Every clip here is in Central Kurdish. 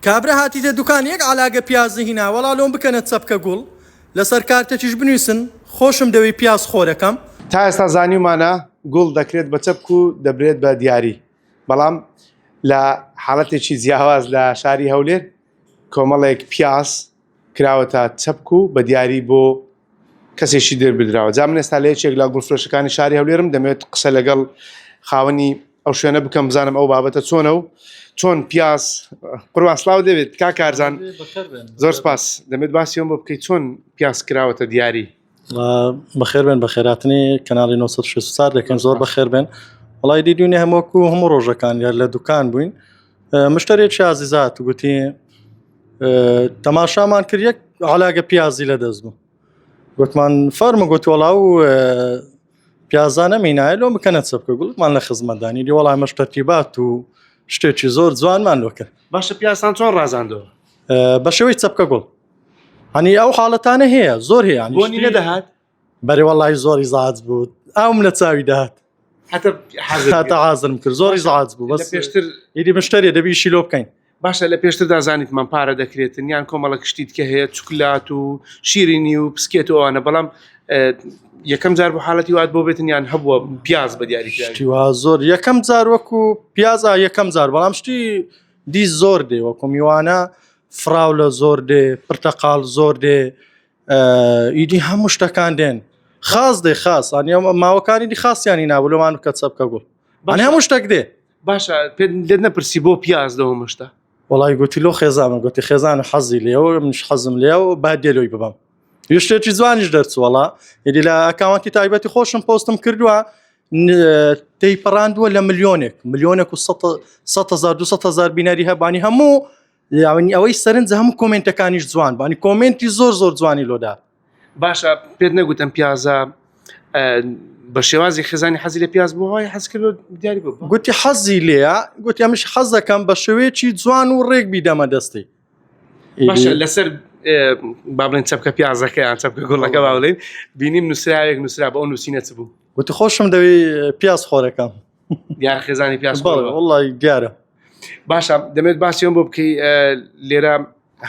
کابرا هاتیتە دوکان یەک عەلاگە پیازی هینا وەڵا لۆم بکەنە چەپکە گوڵ لەسەر کارتەکیش بنویسن خۆشم دەوێی پیاز خۆرەکەم. تا ئێستا زانیومانە گوڵ دەکرێت بە چەپک و دەبرێت بە دیاری، بەڵام لە حاڵەتێکی جیاواز لە شاری هەولێر کۆمەڵێک پیاز کراوەتە چەپک و بە دیاری بۆ کەسێکی دێر بدراوە جا من ئێستا لە یەکێک لە گوڵفرۆشەکانی شاری هەولێرم دەمەوێت قسە لەگەڵ خاوەنی ئەو شوێنە بکەم بزانم ئەو بابەتە چۆنە و چۆن پیاز قوربان سڵاو دەبێت کا کارزان زۆر سپاس دەمێت باسی ئەوم بۆ بکەیت چۆن پیاز کراوەتە دیاری بەخێر بێن بەخێراتنی کەناڵی 964 دەکەن زۆر بەخێر بێن وڵی دی دوێنێ هەمووکو هەموو ڕۆژەکان یار لە دوکان بووین مشتەرێکی ئازیزات گوتی تەماشامان کرد یەک علاگە پیازی لە دەست بوو گوتمان فەرمە گوتوەڵا و پیازانە مینایە لۆ بکەنە چەپکە گوڵمان لە خزمەتدانی دی وەڵام مەش تەرتیبات و شتێکی زۆر جوانمان لۆ کرد باشە پیازان چۆن ڕازاندەوە بە شێوەی چەپکە گوڵ هەنی ئەو حاڵەتانە هەیە زۆر هەیە بۆنی نەدەهات بەرێ وەڵی زۆری زاج بوو ئاوم لە چاوی داهات حتە حازرم کرد زۆری زاج بوو بەس پێشتر ئیدی مشتری دەبی ئیشی لۆ بکەین باشە لە پێشتردا زانیتمان پارە دەکرێتن یان کۆمەڵە شتی دیکە هەیە چوکلات و شیرینی و پسکێت و ئەوانە بەڵام یەکەم جار بۆ حاڵەتی وات بۆ بێتن یان هەبووە پیاز بە دیاری شتی وا زۆر یەکەم جار وەکو پیازا یەکەم جار بەڵام شتی دی زۆر دێ وەکو میوانە فراولە زۆر دێ پرتەقال زۆر دێ ئیدی هەموو شتەکان دێن خاص دێ خاص ماوەکانی دی خاصیانی نابوو لەوان بکە چەپکە گوڵ بەڵێ هەموو شتێک دێ باشە پێت لێت نەپرسی بۆ پیاز لەوە مشتە وەڵی گوتی لۆ خێزانم گوتی خێزان حەزی لێەوە منش حەزم لێەوە با دێلۆی ببم شتێکی جوانیش دەرچووەڵا یدی لە account ی تایبەتی خۆشم پۆستم کردووە تێیپەڕاندووە لە ملیۆنێک ملیۆنێک و 100 200 هزار بینەری هەبانی هەموو یاونی ئەوەی سەرنج هەموو کۆمنتەکانیش جوان بانی کۆمنتی زۆر زۆر جوانی لۆدا باشە پێت نەگوتم پیازە بە شێوازی خێزانی حەزی لە پیاز بۆ وای حەز کرد دیاری بوو گوتی حەزی لێیە گوتی ئەمش حەز دەکەم بە شێوەیەکی جوان و ڕێک بیدەمە دەستی باشە لەسەر با بڵێن چەپکە پیازەکە یان چەپکە گوڵەکە با بڵێن بینیم نووسراوێک نووسرا بە ئەو نووسینە چ بوو گوتی خۆشم دەوێ پیاز خۆرەکەم دیار خێزانی پیاز وڵی دیارە باشە دەمێت باسی ئەم بۆ بکەی لێرە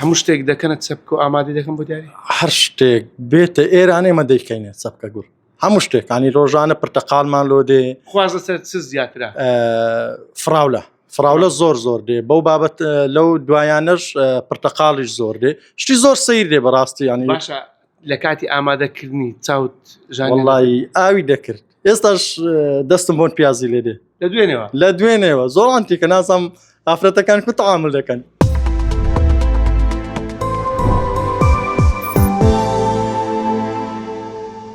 هەموو شتێک دەکەنە چەپک و ئامادە دەکەم بۆ دیاری هەر شتێک بێتە ئێران ئێمە دەیکەینە چەپکە گوڵ هەموو شتێکانی ڕۆژانە پرتەقالمان لۆ دێ خوازە سەر چ زیاترە فراولە فراولە زۆر زۆر دێ بەو بابەت لەو دوایانەش پرتەقاڵیش زۆر دێ شتی زۆر سیر دێ بەڕاستی ینی باشە لە کاتی ئامادەکردنی چاوت ژانڵی ئاوی دەکرد ئێستاش دەستم بۆن پیازی لێ دێ لە دوێنێوە لە دوێنێوە زۆر ئەنتیکە نازم ئافرەتەکان کو تعامل دەکەن.